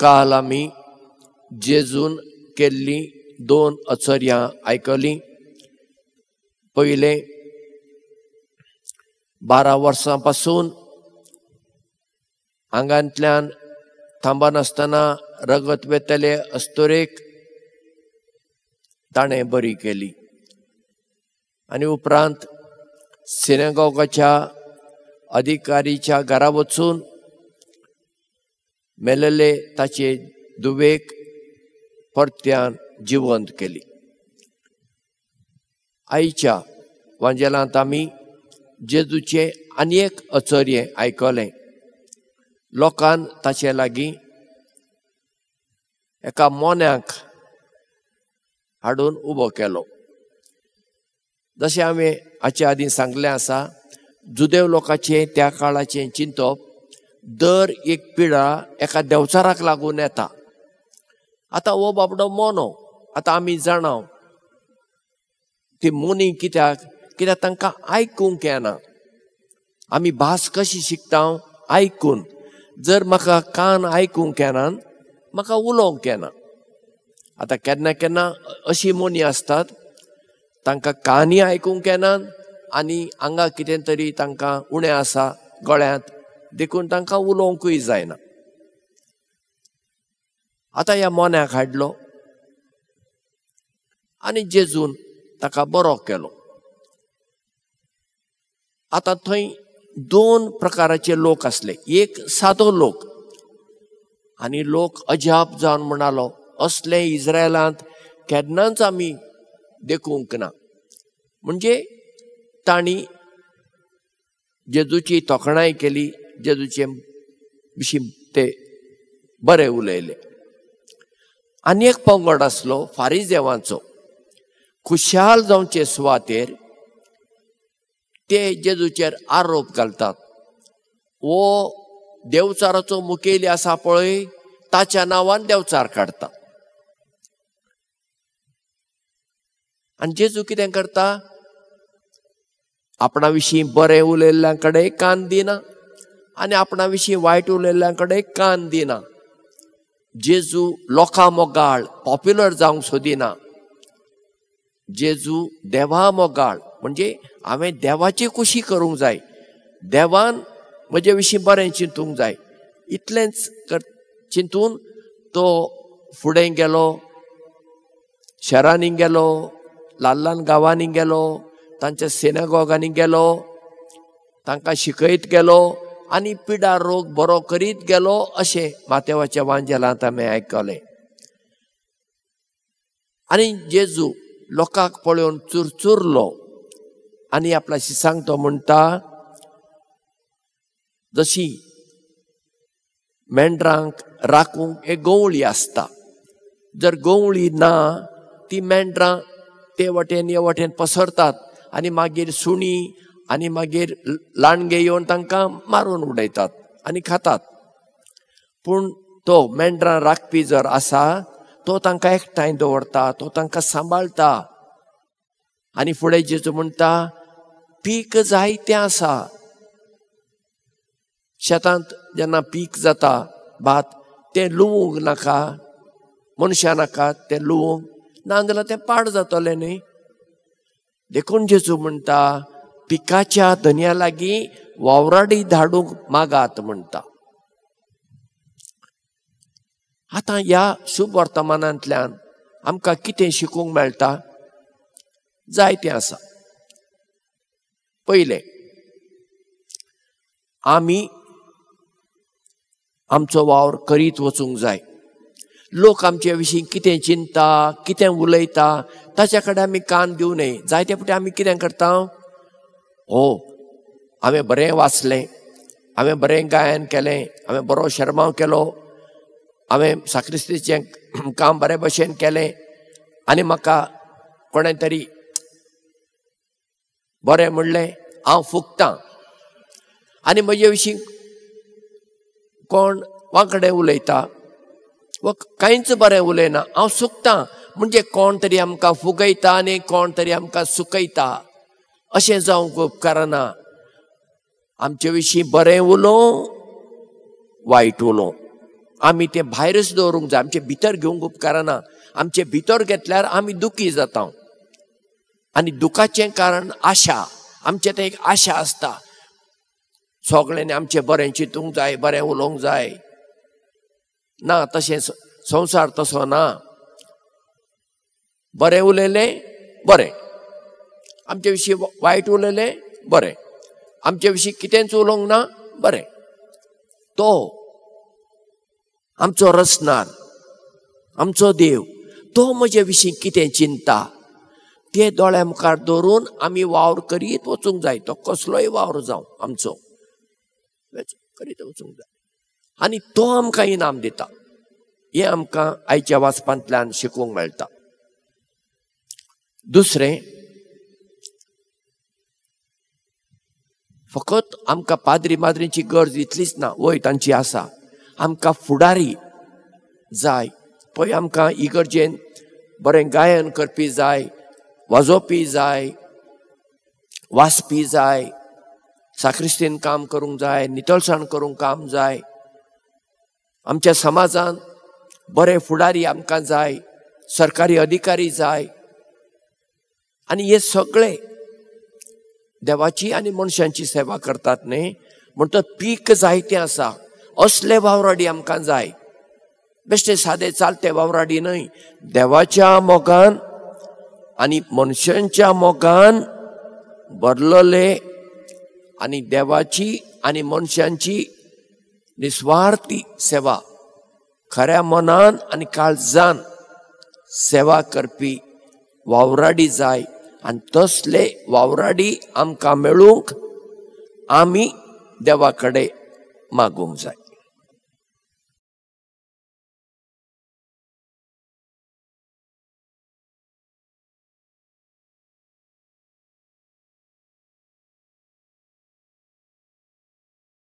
काल आमी जेजून केल्ली दोन अचर्यां आयकली. पयलें, 12 वर्सां पासून आंगांतल्यान थांबनासतना रगत वेतले अस्तुरेक ताणें बरी केली आनी उपरांत सिनेगॉगाच्या अधिकारीच्या घरा वचून मेलेले ताचे दुवेक परत्यान जिवंत केली. आयच्या वांजेलांत आमी जेजूचें आनी एक अचर्यें आयकलें. लोकान ताचे लागीं एका मोन्याक हाडून उबो केलो. जशें हांवें हाचे आदीं सांगलें आसा, जुदेव लोकांचें त्या काळाचें चिंतप दर एक पिडा एका देवचाराक लागून येता. आतां हो बाबडो मोनो, आतां आमी जाणा ती मोनी कित्याक, कित्याक तांकां आयकूंक येना. आमी भास कशी शिकता? आयकून. जर म्हाका कान आयकूंक येना, म्हाका उलोवंक येना. आतां केन्ना केन्ना अशी मोनी आसतात, तांकां कानय आयकूंक येना आनी आंगा कितें तरी तांकां उणें आसा गळ्यांत, देखून तांकां उलोवंकूय जायना. आतां ह्या मोन्याक हाडलो आनी जेजून ताका बरो केलो. आतां थंय दोन प्रकाराचे लोक आसले. एक सादो लोक आनी लोक अजाप जावन म्हणालो, असले इस्रायलांत केन्नाच आमी देखूंक ना. म्हणजे तांणी जेजूची तोखणाय केली, जेजूचे विशीं ते बरे उलयले. आनी एक पंगड आसलो फारिजेवांचो. खुशाल जावचे सुवातेर ते जेजूचेर आरोप घालतात, हो देवचाराचो मुखेली आसा पळय, ताच्या नांवान देवचार काडटा. आनी जेजू कितें करता? आपणा विशीं बरें उलयल्ल्यां कडेन कान दिना आनी आपणा विशीं वायट उलयल्ल्यां कडेन कान दिना. जेजू लोकां मोगाळ, पॉप्युलर जावंक सोदिना. जेजू देवा मोगाळ, म्हणजे हांवें देवाची खुशी करूंक जाय, देवान म्हजे विशीं बरें चिंतूंक जाय, इतलेंच चिंतून तो फुडें गेलो, शहरांनी गेलो, ल्हान ल्हान गांवांनी गेलो, तांच्या सिनेगॉगांनी गेलो, तांकां शिकयत गेलो आनी पिडा रोग बरो करीत गेलो, अशें मातेवाच्या वांजेलांत आमी आयकलें. आनी जेजू लोकांक पळोवन चुरचुरलो आनी आपल्या शिसांक तो म्हणटा, जशी मेंढरांक राखूंक एक गंवळी आसता, जर गंवळी ना ती मेंढरां ते वटेन हे वटेन पसरतात आनी मागीर सुणी आनी मागीर लांडगे येवन तांकां मारून उडयतात आनी खातात. पूण तो मेंढरां राखपी जर आसा तो तांकां एकठांय दवरता, तो तांकां सांबाळटा. आनी फुडें जेजू म्हणटा, पीक जायतें आसा. शेतांत जेन्ना पीक जाता भात, तें लुवूंक नाका, मनशां नाका तें लुवूंक, नाजाल्यार तें पाड जातलें न्ही. देखून जेजू म्हणटा, पिकाच्या धनया लागीं वावराडी धाडूंक मागात म्हणटा. आतां ह्या शुभ वर्तमानांतल्यान आमकां कितें शिकूंक मेळटा? जायतें आसा. पयलें, आमी आमचो वावर करीत वचूंक जाय. लोक आमचे विशीं कितें चिंता, कितें उलयता ताच्या कडेन आमी कान दिवं नये. जायते फावटी आमी कितें करता, हो हांवें बरें वाचलें, हांवें बरें गायन केलें, हांवें बरो शेरमांव केलो, हांवें साक्रिस्तीचें काम बरे भशेन केलें आनी म्हाका कोणें तरी बरें म्हणलें, हांव फुगतां. आनी म्हजे विशीं कोण वांकडे उलयता वा कांयच बरें उलयना, हांव सुकतां. म्हणजे कोण तरी आमकां फुगयता आनी कोण तरी आमकां सुकयता. अशें जावंक उपकारना. आमचे विशीं बरें उलोवं, वायट उलोवं, आमी तें भायरच दवरूंक जाय, आमचे भितर घेवंक उपकारना. आमचे भितर घेतल्यार आमी दुखी जाता आनी दुखाचें कारण आशा. आमचें तें एक आशा आसता, सगळ्यांनी आमचें बरें चिंतूंक जाय, बरें उलोवंक जाय. ना, तशें संवसार तसो ना. बरें उलयलें बरें, आमचे विशीं वायट उलयलें बरें, आमचे विशीं कितेंच उलोवंक ना बरें. तो आमचो रचणार, आमचो देव, तो म्हजे विशीं कितें चिंता ते दोळ्या मुखार दवरून आमी वावर करीत वचूंक जाय. तो कसलोय वावर जावं आमचो करीत वचूंक जाय आनी तो आमकां इनाम दिता. हें आमकां आयच्या वाचपांतल्यान शिकूंक मेळटा. दुसरें, फकत आमकां पाद्री माद्रींची गरज इतलीच ना, वय तांची आसा, आमकां फुडारी जाय. पळय, आमकां इगर्जेन बरें गायन करपी जाय, वाजोवपी जाय, वाचपी जाय, साक्रिस्तीन काम करूंक जाय, नितळसाण करूंक काम जाय. आमच्या समाजान बरे फुडारी आमकां जाय, सरकारी अधिकारी जाय. आनी हे सगळे देवाची आनी मनशांची सेवा करतात न्ही, म्हणटच पीक जायतें आसा. असले वावराडी आमकां जाय, बेश्टे सादे चालते वावराडी न्हय. देवाच्या मोगान आनी मनशांच्या मोगान भरलेले आनी देवाची आनी मनशांची निस्वार्थी सेवा, खऱ्या मनान आनी काळजान सेवा करपी वावराडी जाय. आनी तसले वावराडी आमकां मेळूंक आमी देवा कडेन मागूंक जाय.